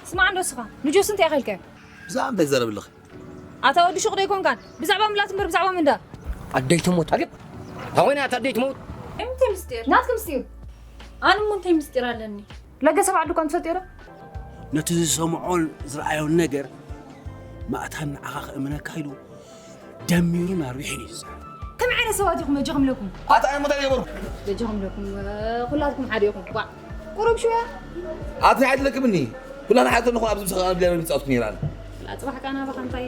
ስማዕ እንዶ እስኻ፣ ንጆስ እንታይ ኣኸልካዮ? ብዛዕባ እንታይ ትዛረብ ኣለኺ? ኣታ ወዲ ሹቕ ዶ ኣይኮንካን? ብዛዕባ ምላት እምበር ብዛዕባ ምንዳ? ኣደይ ትሞት። ኣገብ! ኣኾይና ኣታ ኣደይ ትሞት። እንታይ ምስጢር? ናትኪ ምስጢር? ኣነ እሞ እንታይ ምስጢር ኣለኒ? ለገሰ በዓል ድኳን ትፈልጥዮ ዶ? ነቲ ዝሰምዖን ዝረኣዮን ነገር ማእታን ንዓኻ ከእምነካ ኢሉ ደሚሩን ኣርቢሑን እዩ ዝዛረብ። ከመይ ዓይነት ሰባት ኢኹም በጃኹም ኢለኩም? ኣታ ኣነ እንታይ ገበርኩ? በጃኹም ኢለኩም፣ እ፣ ኩላትኩም ሓደ ኢኹም። ቋዕ! ቁሩብ ሽወያ። ኣቲ ንዓይ ትለክምኒ። ኩላና ሓደ ንኹን ኣብዚ ምሳኻ ኣብ ቢላ ምጻወትኩ ነይራ ኣነ። ላ ጽባሕ ቃና ባኻ እንታይ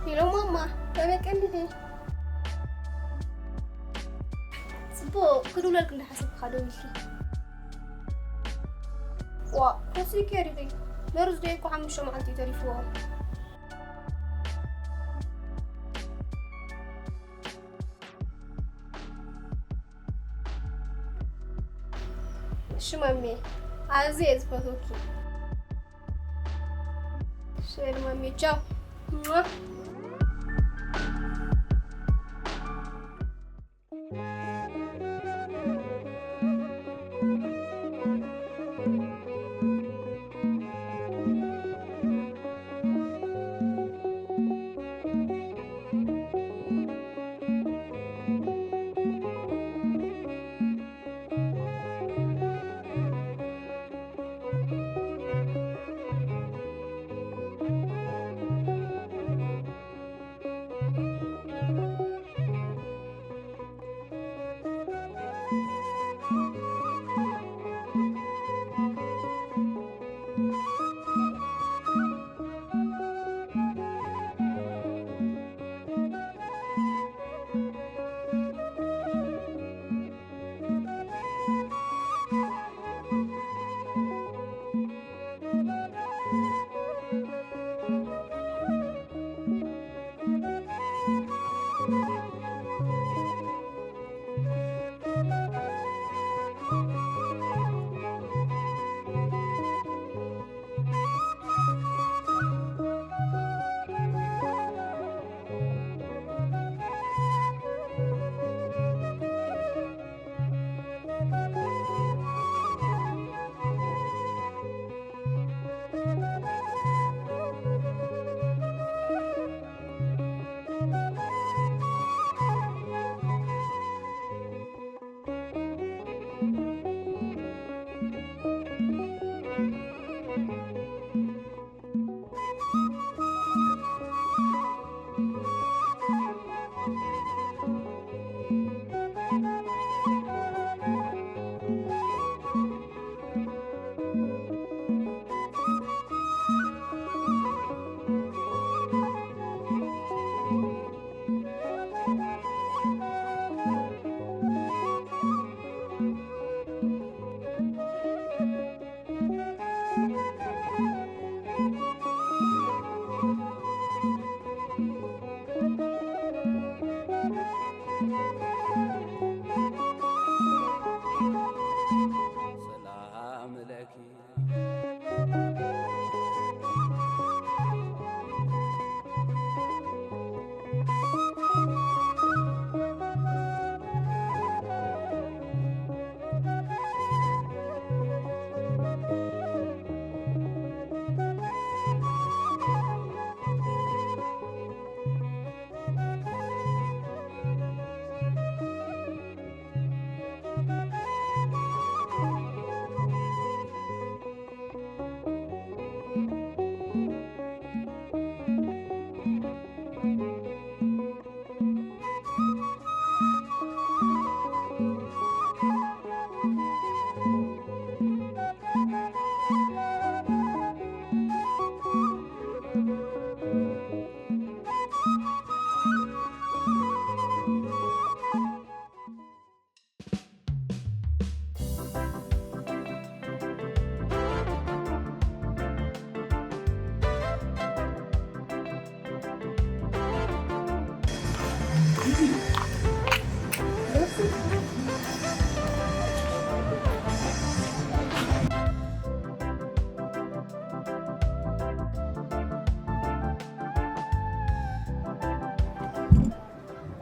ሄሎ ማማ፣ ከመይ ቀኒኺ? ጽቡቕ፣ ክድውለልኪ እንዳሓሰብኩ ዶ ኢልኪ? ዋእ፣ ረሲእክዮ ዲኺ? መርዝ ዶ እኮ ሓሙሽተ መዓልቲ እዩ ተሪፍዎ። እሺ ማሜ፣ ኣዝየ እየ ዝፈትወኪ። እሺ በል ማሜ፣ ቻው። ሟ።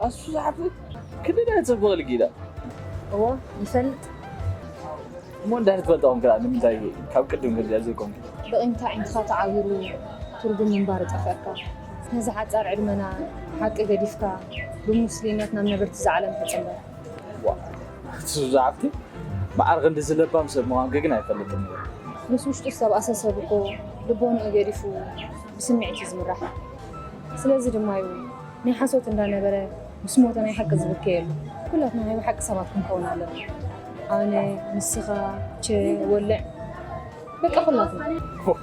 ኣሱ ዝሓፍት ክንደይ ጽቡቕ ልጊዳ። እዎ ይፈልጥ። እሞ እንዳር ትፈልጦም ክላ ንምንታይ ካብ ቅድም ገዚኣ ዘይኮንኩ? ብቕንታ ዓይንትኻ ተዓዊሩ ትርጉም ምንባር ጠፍአካ። ነዚ ሓጻር ዕድመና ሓቂ ገዲፍካ ብሙስሊነት ናብ ነበርቲ ዝዓለም ተጸንበር። ዋ፣ እሱ ዝሓፍቲ መዓር ክንዲ ዝለባም ሰብ ምዃንኪ ግን ኣይፈልጥን ነይሩ። ምስ ውሽጡ ዝተባእሰ ሰብ እኮ ልቦንኡ ገዲፉ ብስምዒት እዩ ዝምራሕ። ስለዚ ድማ እዩ ናይ ሓሶት እንዳነበረ ምስ ሞተ ናይ ሓቂ ዝብከየሉ። ኩላትና ናይ ብሓቂ ሰባት ክንከውን ኣለና። ኣነ፣ ንስኻ፣ ቸ፣ ወልዕ፣ በቃ ኩላትና። ዋ፣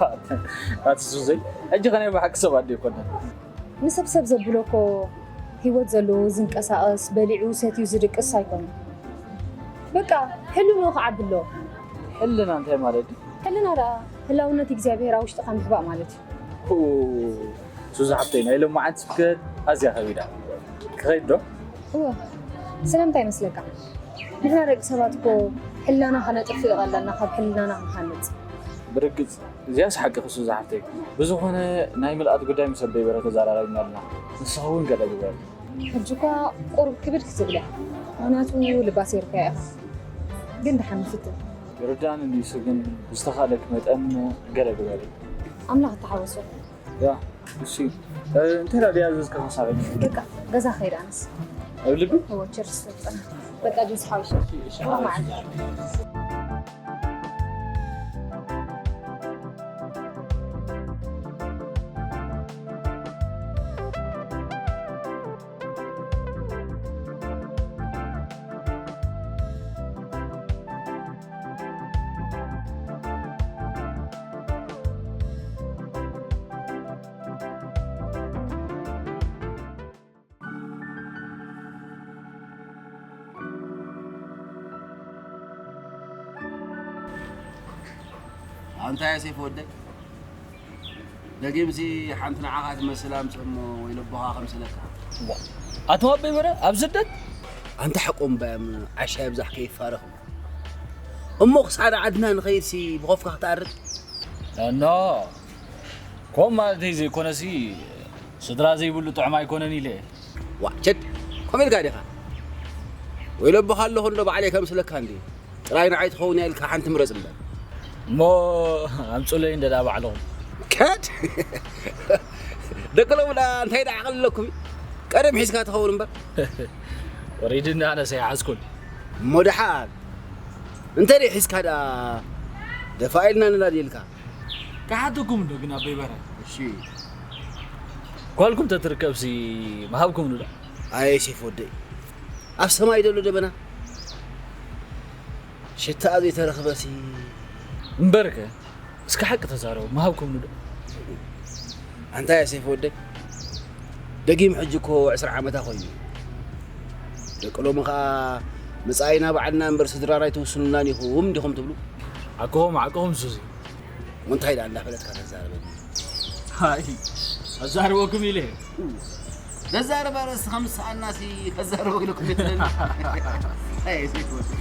ኣቲ ሱዘይ፣ ሕጂ ከ ናይ ብሓቂ ሰባት ዶ ይኮና? ንሰብ ሰብ ዘብሎ እኮ ህይወት ዘለዎ ዝንቀሳቐስ በሊዑ ሰትዩ ዝድቅስ ኣይኮነን። በቃ ሕልንኡ ክዓቢ ኣለዎ። ሕልና እንታይ ማለት እዩ? ሕልና ደኣ ህላውነት እግዚኣብሔር ኣብ ውሽጥኻ ምሕባእ ማለት እዩ። ኡ፣ ሱዚ ሓፍተይ፣ ናይ ሎማዓንቲ ስብከት ኣዝያ ከቢዳ። ክኸይድ ዶ? እወ፣ ስለምንታይ ይመስለካ? ንሕና ደቂ ሰባት እኮ ሕልናና ከነጥፍእ ቀለና ካብ ሕልናና ክንሃንጽ። ብርግጽ እዚኣስ ሓቂ ክሱ ዝሓፍተይ። ብዝኾነ ናይ ምልኣት ጉዳይ ምስ ኣቦይ በረ ተዘራራቢና ኣለና። ንስኻ እውን ገለ ግበር። ሕጂ እኳ ቁሩብ ክብድ ክትብል እያ። ምኽንያቱ ልባ ሰይርካያ ኢኻ። ግን ደሓን ንፍትን። ይርዳእኒ ንሱ ግን ብዝተኻእለክ መጠን ገለ ግበር። ኣምላኽ እተሓወሶ። ያ እሺ። እንታይ ደኣ ድያ ዝዝከ ሓሳበይ? በቃ ገዛ ከይድ ኣነስ። ኣብ ልቢ እዎ ቸርስ ተጠና። በቃ ጁስ ሓውሽ። ቡሩኽ መዓልቲ። ኣንታ ዮሴፍ ወደይ፣ ደጊምሲ ሓንቲ ንዓኻ ትመስል ኣምጽእ እሞ ወይ ለቦኻ ከምስለካ። ኣቶ ኣበይ በረ ኣብ ስደት ኣንታ ሕቆም ባያም ዓሻ ይብዛሕ ከይፋረኹም እሞ ክሳዕ ዓድና ንኸይድሲ ብኾፍካ ክትኣርግ። ኖ፣ ከምኡ ማለተይ ዘይኮነሲ፣ ስድራ ዘይብሉ ጥዑም ኣይኮነን ኢለ። ዋ ቸድ፣ ከምኡ ኢልካ ዲኻ? ወይ ለቦኻ ኣለኹ እንዶ ባዕለይ ከምስለካ እንዲ ጥራይ ንዓይ ትኸውን እያ ኢልካ ሓንቲ ምረጽ እምበር። እሞ ኣምጹለይ እንደ ዳ ባዕልኹም። ከድ፣ ደቂ ሎሚ ደኣ እንታይ ደኣ ዓቕሊ ኣለኩም? ቀደም ሒዝካ ትኸውን እምበር። ወሪድኒ ኣነስ ኣይሓዝኩን። እሞ ደሓር እንተ ደይ ሒዝካ ደኣ ደፋ ኢልና ንላድ ኢልካ። ክሓተኩም እንዶ ግን ኣበይ በረ? እሺ። ጓልኩም ተትርከብሲ ምሃብኩም ንዶ? ኣየ ሴፍ ወደይ፣ ኣብ ሰማይ ዘሎ ደበና ሽታኣ ዘይተረኽበሲ። እምበርከ እስኪ ሓቂ ተዛረቡ፣ ምሃብኩም ንዶ? ኣንታ ያ ሴፍ ወደይ፣ ደጊም ሕጂ እኮ ዕስራ ዓመታ ኮይኑ። ደቂ ሎሚ ኸኣ መጻኢና ባዕልና እምበር ስድራና ኣይትውስኑልናን ኢኹም ዲኹም ትብሉ? ዓቅኹም፣ ዓቅኹም ሱዚ። እንታይ ደኣ እንዳፈለጥካ ተዛረበኒ? ሃይ፣ ኣዛርበኩም ኢለ። ተዛረበ ርእስኻ ምስ ሰኣናሲ ከዛረበ ኢለኩም ቤትለኒ። ኣይ፣ ሴፍ ወደይ።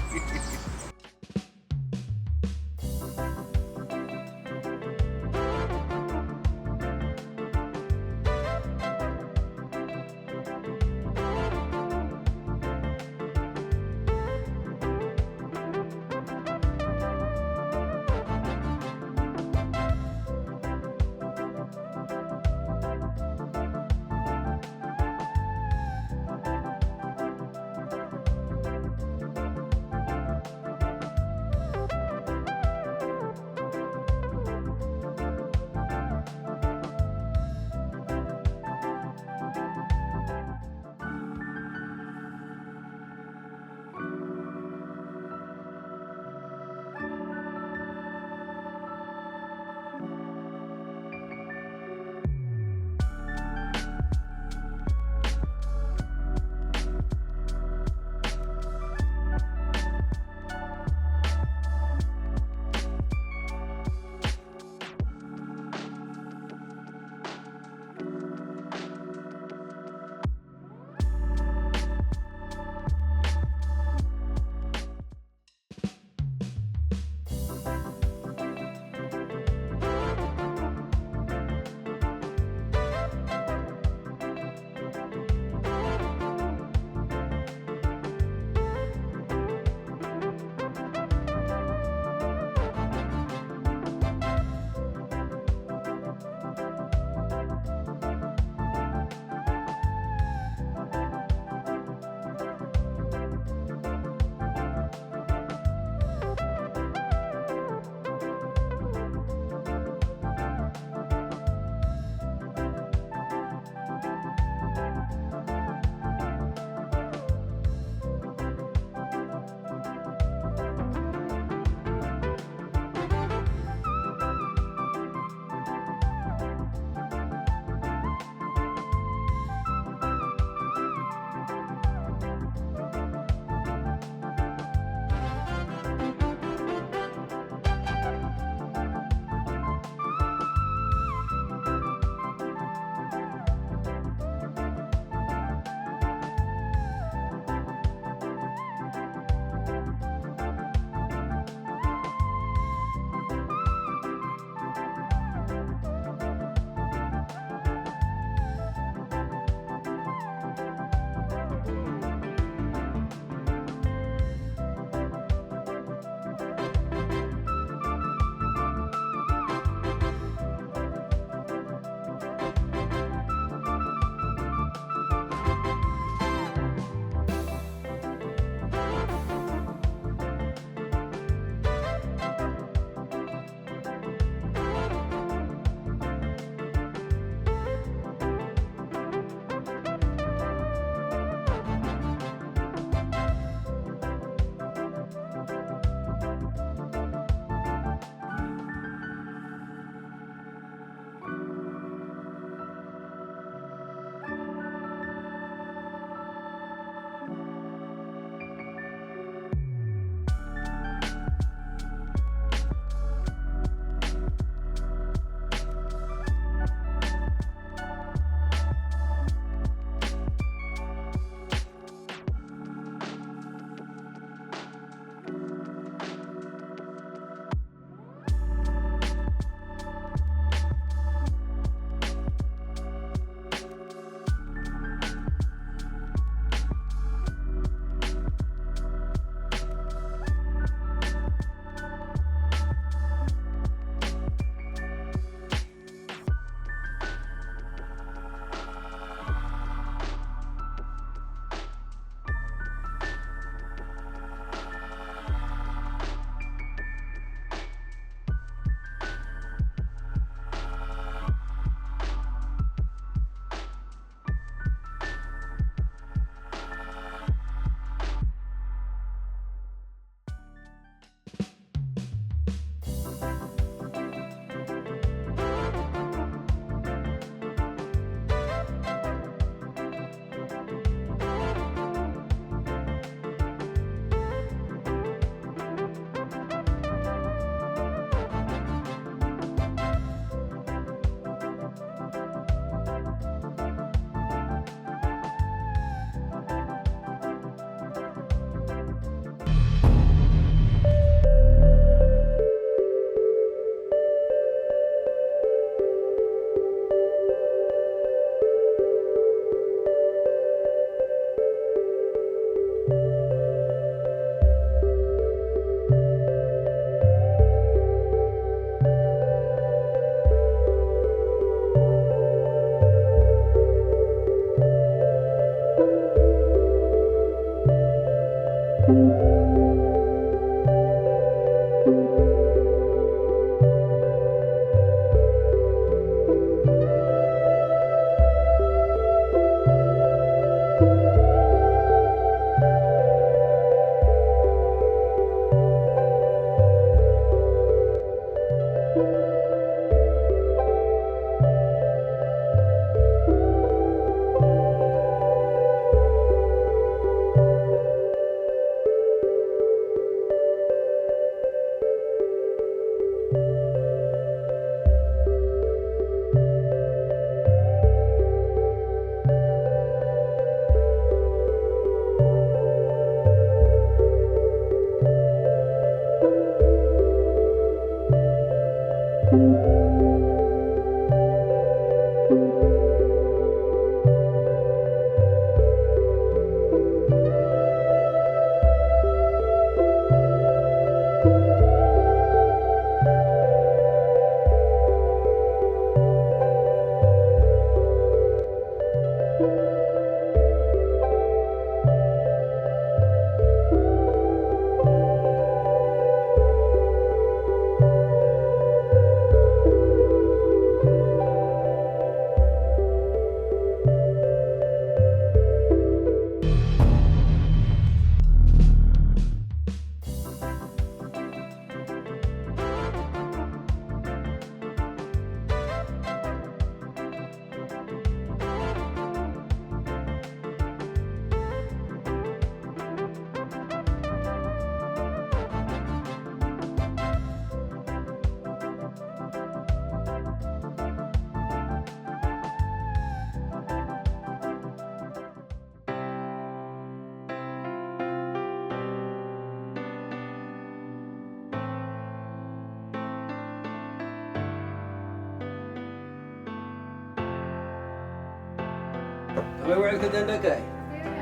ከመይ ውዕልኪ ደንደቀይ?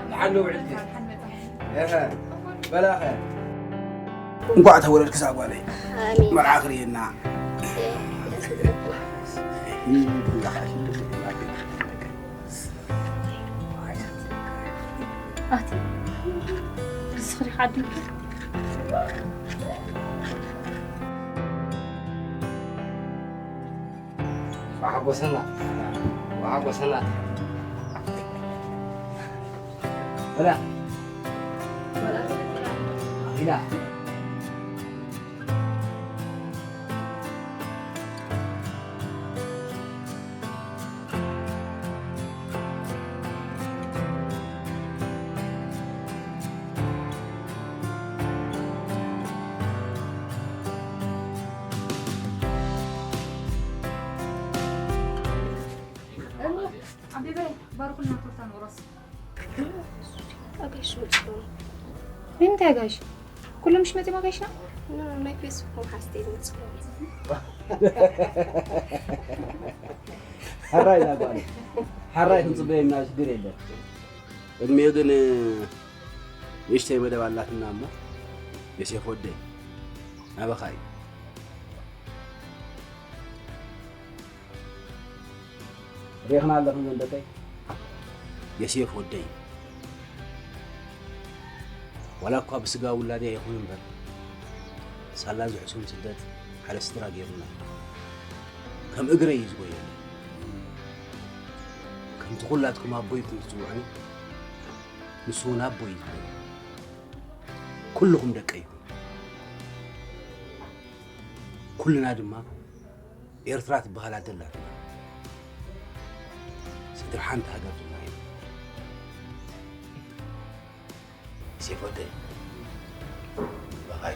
ደሓን ዶ ውዕልኪ? እኸ፣ በላኸ። እንኳዕ ተወለድኪ እዛ ጓለይ። ኣሜን። መርዓ ክርእየና። ኣቲ፣ ንስኺ ዲኺ ዓዲልኪ? ወሓጎሰና፣ ወሓጎሰና። በላ። ኢላ። እሞ ኣቤበይ፣ ባርኩልና ቶርታ ንቑረስ። ኣጋይሽ መጽኦም። ንምንታይ ኣጋይሽ? ኩሎም ምሽ መጺኦም ኣጋይሽና? ኖ፣ ናይ ፌስቡክ መሓዝተይ ዝመጽኦም። ሓራይ ኢና ጓል። ሓራይ ክንጽበየና ሽግር የለን። ቅድሚኡ ግን ንእሽተይ መደብ ኣላትና እሞ፣ የሴፍ ወደይ፣ ናባኻ እዩ። ርኢኽና ኣለኽን ደቀይ? የሴፍ ወደይ፣ ዋላ እኳ ብስጋ ውላደይ ኣይኹን እምበር፣ ሳላ እዚ ሕሱም ስደት ሓደ ስድራ ገይሩና እዩ። ከም እግረይ እዩ ዝጎየኒ። ከምቲ ኩላትኩም ኣቦይ ኢልኩም ትጽውዑኒ፣ ንሱ እውን ኣቦይ እዩ ዝጎየኒ። ኩልኹም ደቀይ ኢኹም። ኩልና ድማ ኤርትራ ትበሃል ኣደ ኣላትና። ስድሪ ሓንቲ ሃገር ድማ ኢና። ሴፍ ወደይ፣ በቓይ።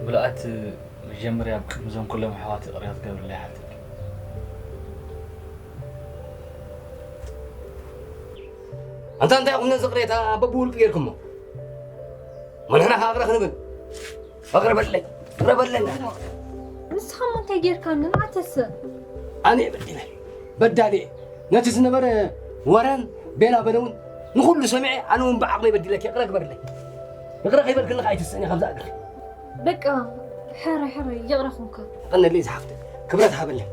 ምልኣት መጀመርያ ኣብ ቅድሚ እዞም ኩሎም ኣሕዋት ይቕሬታ ክትገብርለይ ይሓተኪ። ኣንታ እንታይ ኢኹም ነዚ ቅሬታ በብውልቂ ጌርኩሞ? እሞ ንሕና ከኣ እቕረ ክንብል? እቕረ በለይ፣ እቕረ በለና። ንስኻ እሞ እንታይ ጌርካኒ? ንብዓተሰ? ኣነ እየ በዲለ። በዳሊ እየ። ነቲ ዝነበረ ወረን ቤላ በለውን ንኹሉ ሰሚዐ፣ ኣነ እውን ብዓቕመይ በዲለኪ፣ እቕረ ግበርለይ። እቕረ ከይበልክኒ ከኣ ኣይትስእኒ ካብዛ እግሪ። በቃ፣ ሕራይ ሕራይ ይቕረ ኩንካ። የቐነለይ ዝሓፍተይ፣ ክብረት ሃበለይ።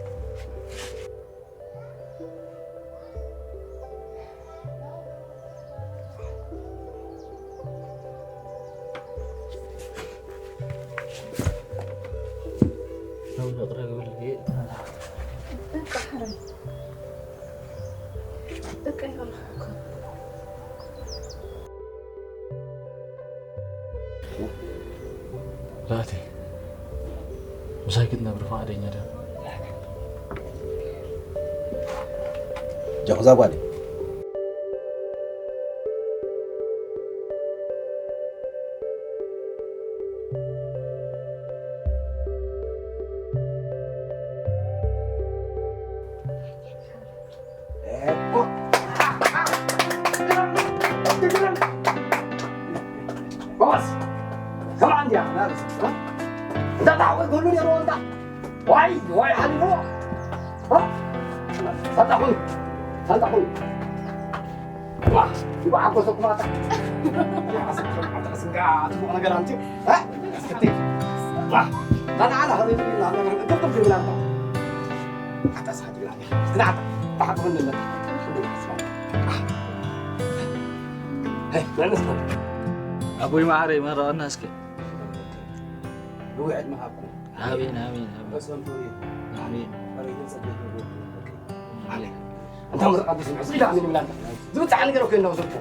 ላቲ ምሳይ ክትነብሪ ፍቓደኛ ዲኻ? ጃኹዛ ጓለይ። ጎበዝ። ከማን እንዲያ ናርስ እንዳ ታዕወት ጎሉ ነይርዎ እንዳ ዋይ ዋይ ሓሊፍዎ ሳንጣኹን ሳንጣኹን ይበዓጎሰኩም ኣታ ስጋ ጽቡቕ ነገር ኣምፅኡ እስክቲ ዛና ዓላ ኸዘይብልና ገርጥም ዝብላ ኣታ ኣታ ሳጅብላ ስናዕታ ብሓቂ ክንመጣ ኣቦይ ማዕረይ መረቐና እስከ ብውዕድ ምሃብኩም ኣሜን ኣሜን ኣሜን በሰንቱ እዩ ኣሜን መሬትን ጸገት ንብወት ኣሜን እንታ ምርቃ ብስምዕ ስኢዳ ኣሜን ይብላና ዝብጻዕ ነገር እኮ የናው ዘርፎ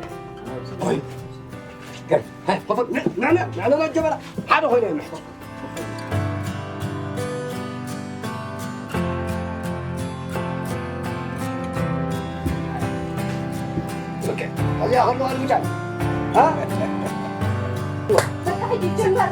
ወይ ገር ሃይ ኸፈል ናና ናና ጀበላ ሓደ ኮይኑ ይምሕቶ እዚኣ ከለዋ ልምጫ በቃ ሕጂ ጀመር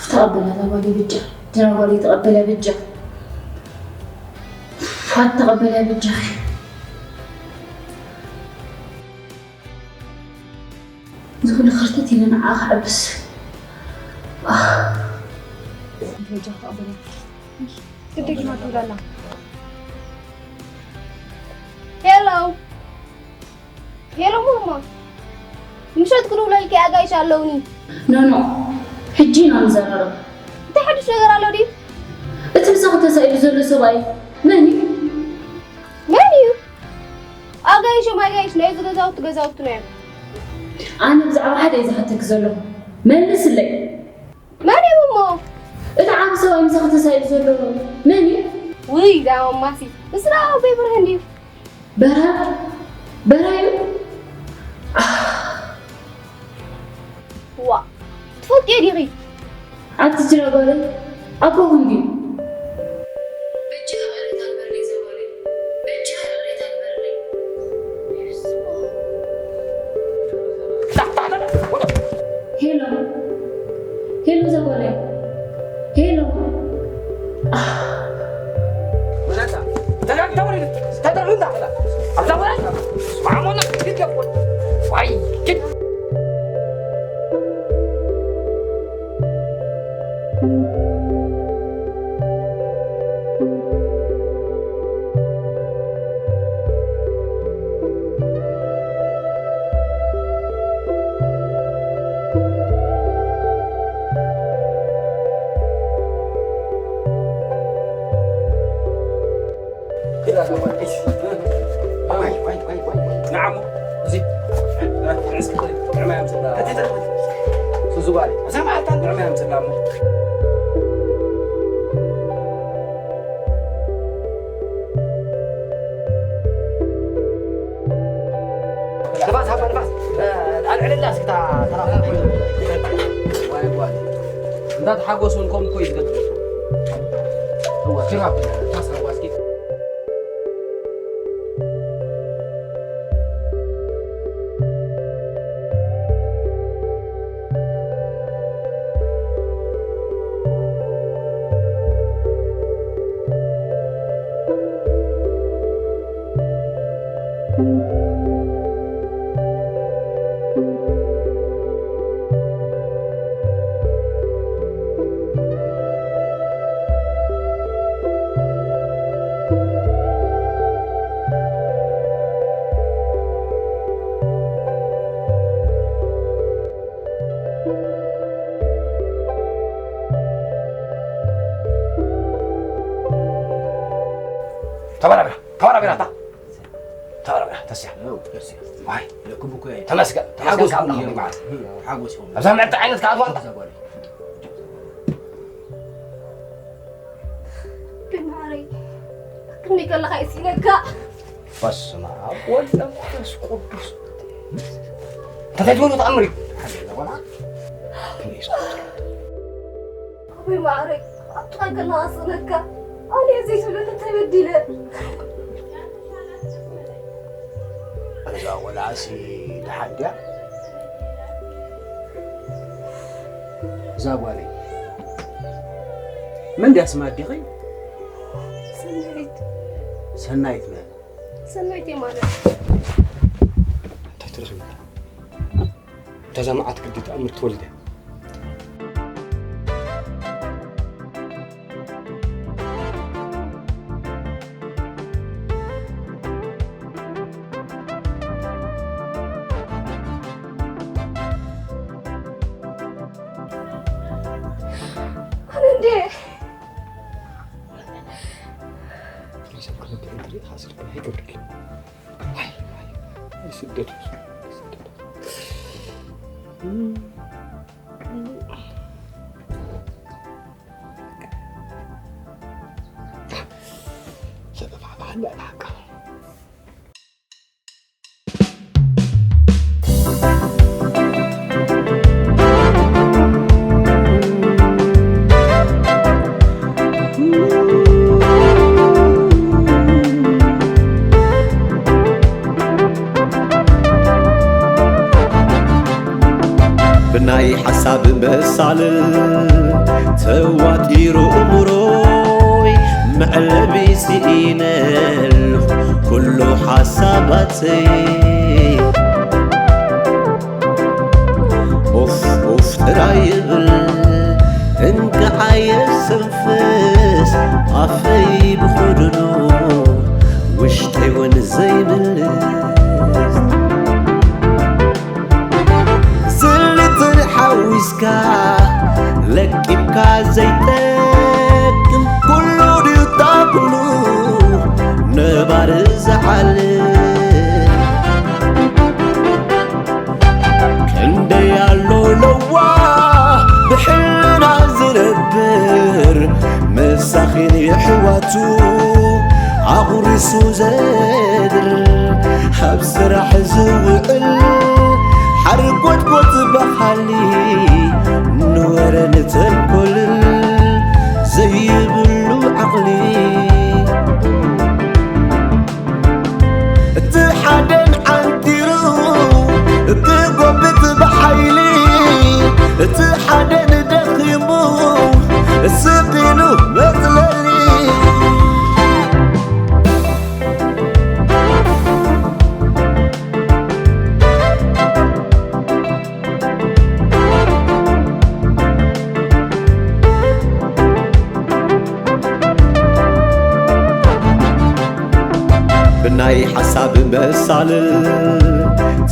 ተቐበላ እዛ ጓለይ በጃ። እዛ ጓለይ ተቐበላ በጃ። ፋት ተቐበላ በጃ። እዚ ኩሉ ክርተት ኢለ ንዓኣ ክዕብስ። ኣህ። በጃ ተቐበላ። ግደይ ድማ ትብል ኣላ። ሄሎ። ሄሎ ማማ፣ ምሸት ክድውለልኪ ኣጋይሽ ኣለውኒ። ኖ ኖ፣ ሕጂ ኢና ንዘራረብ። እንታይ ሓድሽ ነገር ኣሎ ድዩ? እቲ ምሳኺ ተሳኢሉ ዘሎ ሰብኣይ መን እዩ? መን እዩ? ኣጋይሾም ኣጋይሽ ናይዚ ገዛውቲ ገዛውትና እዮም። ኣነ ብዛዕባ ሓደ እዩ ዝሓተኪ ዘለኹ። መልስለይ። መን እዩ እሞ? እቲ ዓቢ ሰብኣይ ምሳኺ ተሳኢሉ ዘሎ መን እዩ? ውይ፣ እዛ ማማሲ፣ ንሱ ደኣ ኣቦይ ብርሃን ድዩ? በራ-፣ በራዩ? ዋ፣ ትፈልጥዮ ዲኺ? ኣቲ ጅራ ጓለይ፣ ኣቦኹም ድዩ? በጃ ይቕሬታ ግበርለይ ዘጓለይ፣ በጃ ይቕሬታ ግበርለይ። ሄሎ፣ ሄሎ ዘጓለይ፣ ሄሎ። ንፋስ፣ ሃባ ንፋስ። ኣልዕለላ እስኪ እታ ተራኽቦ። ዋይ ጓል። እንዳተሓጎሱ እውን ከምኡ እኮ እዩ ዝገብር። እዋ፣ ጅራፍ፣ ንፋስ፣ ሃዋ እስኪ። ተባራብራ፣ ተባራብራ፣ ታ-፣ ተባራብራ፣ ተስያ። ዋይ፣ ተመስገን፣ ተመስገን ካብ ኣምላኽ ይበዓል። ሓጎስ ይኹን። ኣብዛ ምዕርቲ ዓይነት ከኣትዋ እንታ። ግን ማዓረይ፣ ክንደይ ከለኻ ይስኢነካ። በስመ ኣብ ወወልድ ወመንፈስ ቅዱስ። እንታይ ትብሉ ተኣምር እዩ? ሓደ ቆልዓ። ኣቦይ ማዓረይ፣ ኣብ ጥቓይ ከለኻ ስእነካ። ኣነ እየ ዘይትብለኒ ተበዲለ። እዛ ቆልዓሲ ደሓን ድያ? እዛ ጓለይ መን ድያ ስማ ኣዴኺ? ሰናይት። ሰናይት መን? ሰናይት የማነ። እንታይ ትረኽቢ? እታ እዛ መዓት ግዲ ተኣምር ትወልደ። ኣነ እንዴ ሰብ ክልተ እንድሪ ሓስርካ ኣይገብርልኝ። ዋይ፣ ዋይ፣ ዋይ፣ ስደት፣ ስደት። ብናይ ሓሳብ መሳልል ተዋጢሩ እምሮይ መዕለቢ ስኢነልኹ ኩሉ ሓሳባተይ። ኡፍ ኡፍ ጥራይ ይብል እንከዓየ ሰንፈስ ኣፈይ ብኹድኑ ውሽጠይ እውን ዘይምልስ። ስልትን ሓዊስካ ለቂብካ ዘይጠቅም ኩሉ ድዩ ታኩሉ ነባር ዝዓል። ክንደይ ኣሎ ለዋ ብሕልና ዝነብር መሳኺን የሕዋቱ ኣቑሪሱ ዘድር ኣብ ስራሕ ዝውዕል ሓርጎትጎት በኻሊ ንወረን ተንኮልን ዘይብሉ ዓቕሊ። እቲ ሓደን ዓንቲሩ ክጎብጥ ብሓይሊ፣ እቲ ሓደን ደኺሙ ስቕ ኢሉ መጽለሊ። ብናይ ሓሳብ መሳልል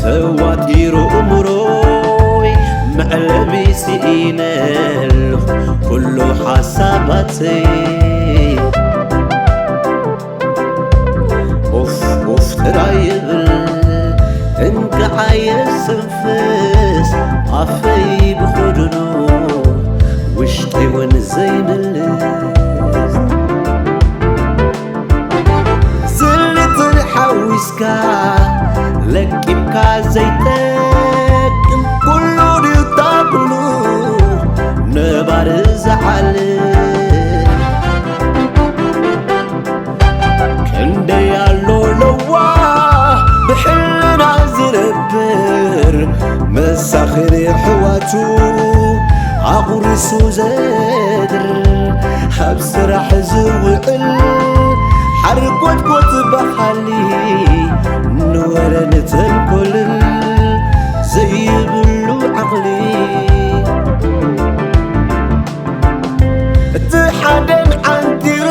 ተዋጢሩ እምሮይ መዕለቢ ስኢነልኹ ኩሉ ሓሳባተይ። ኡፍ ኡፍ ጥራይ ይብል እንከዓየ ሰንፈስ ኣፈይ ብኹድኑ ውሽጠይ እውን ዘይምልስ። ስልትን ሓዊስካ ለቂብካ ዘይጠቅም ኩሉ ድዩ ታኩሉ ነባር ዝዓል። ክንደይ ኣሎ ለዋ ብሕልና ዝነብር መሳኺን የሕዋቱ ኣቑሪሱ ዘድር ኣብ ስራሕ ዝውዕል ሓርጎትጎት በኻሊ ንወረን ተንኮልን ዘይብሉ ዓቕሊ። እቲ ሓደን ዓንቲሩ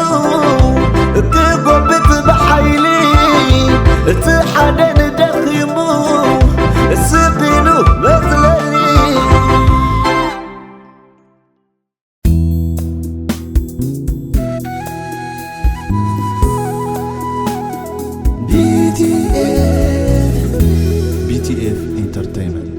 ክጎብጥ ብሓይሊ፣ እቲ ሓደን ደኺሙ ስቕ ኢሉ መጽለሊ። ቢ ቲ ኤፍ፣ ቢ ቲ ኤፍ ኢንተርቴይንመንት።